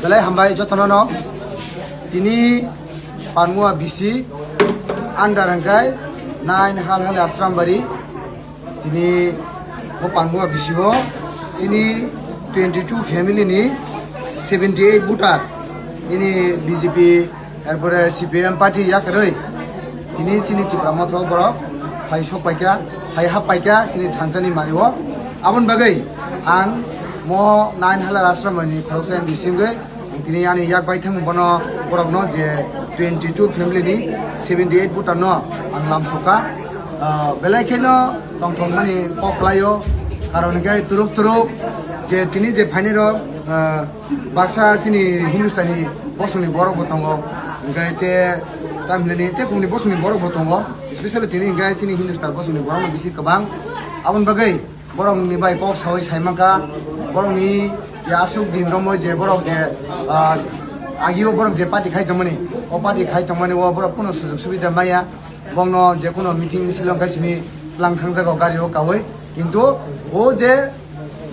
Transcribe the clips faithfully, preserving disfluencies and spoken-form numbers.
Belai hambai jotono no. Tini Panmua B C under hingkai nine Halhali Asrambari. Tini o Panmua B C o chini twenty two family ni seventy eight voter ini B J P, erpore C P M party yakarwi tini chini Tipra Motha o borok phai sok paikha, phai hap paikha chini thansa ni mani o. Aboni bagwi ang mo nine Halhali Asrambari ni khoroksa M D C wngwi Ang tini ani yak bai thang bono borok no je twenty two family ni seventy eight voter no ang lamsokha. Ah, belai kheno tongthokmani kok khlaio. Karon hwnkhe turuk turuk je tini je phaini rok, ah, baksa chini Hindustani bosongni borok bo tongo. Hwnkhe te tamhinani tebongni bosongni borok bo tongo. Especially tini hwnkhe chini Hindustan bosongni borok no bisi kwbang. Aboni bagwi Borok ni bai kok sawi sai mankha, borok ni je aswk din romwi je borok je, ah, agio borok je party khai tongmani, o party khai tongmani o borok kuno sujug subida maya, bongno je kuno meeting misil wngkha simi tlang thangjago gari o kawi, kintu o je,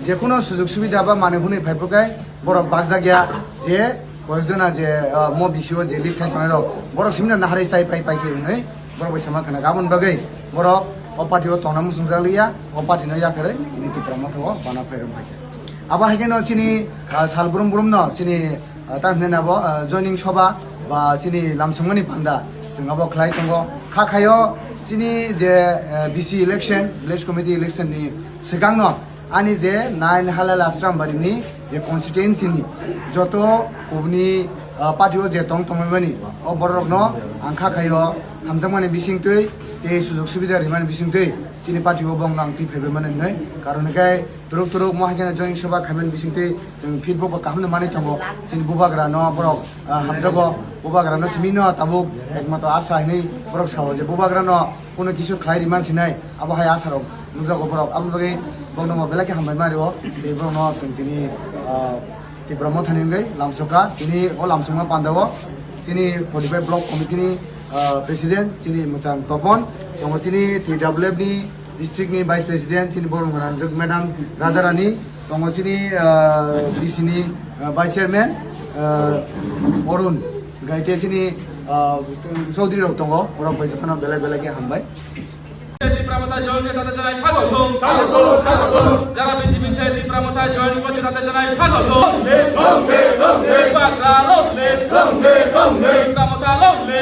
je kuno sujug subida ba manwi hwnwi phai phurkhe borok bakjak ya je koyekjona je, ah, mo B C o je lead khai tongnai rok borok simi no naharwi chai pai pai khe hwnwi. Borok bai sama khna aboni bagwi borok o party o tongna muchungjak liya, o party no yakarwi tini Tipra Motha o bana phai rwng phaikha. Abo hai kheno chini, ah, sal brum brum no chini, ah, tamo hinwi abo, ah, joining soba ba chini lamsongmani panda chwng abo khlai tongo. Kha khaio chini je, ah, B C election, village committee election ni swkang no Ani je nine Halhali Asrambari ni je constituency ni joto kubuni, ah, party o je tong tongmani o borok no ang kha khaio hamjakmani bisingtwi tei sujug subida rimani bisingtwi chini party o bongno ang twi phaibai mani hinwi. Karon hwnkhe turuk turuk mo hai kheno joining soba khaimani bisingtwi chwng feedback bo kaham no manwi tongo. Chini bubagra no borok, ah, hamjago, bubagra no simi no tabuk ekmato asa hinwi borok sao je bubagra no Kuno kisu khlai ri man sinai, abo hai asarok nukjago borok. Aboni bagwi borokno bo belai khe hambai ma rio. Tei borokno chwng tini, ah, Tipra Mothani wngwi lamsokha. Tini o lamsokma pandao chini forty five block committee ni, ah, president chini Mwchang Topon, tongo chini T W F ni district ni vice president chini borok Ranjak madam Radharani, Tongo chini, ah, B C ni, ah, Vice Chairman, ah, Arun, hwnkhe chini, ah, Chaudhary rok tongo, borok bai jotono belai belai khe hambai. Tipra Motha join khe thate janai swagotom. Jara B J P se Tipra Motha join khe thate janai swagotom. Long live, long live, long live. Tipra Motha long live.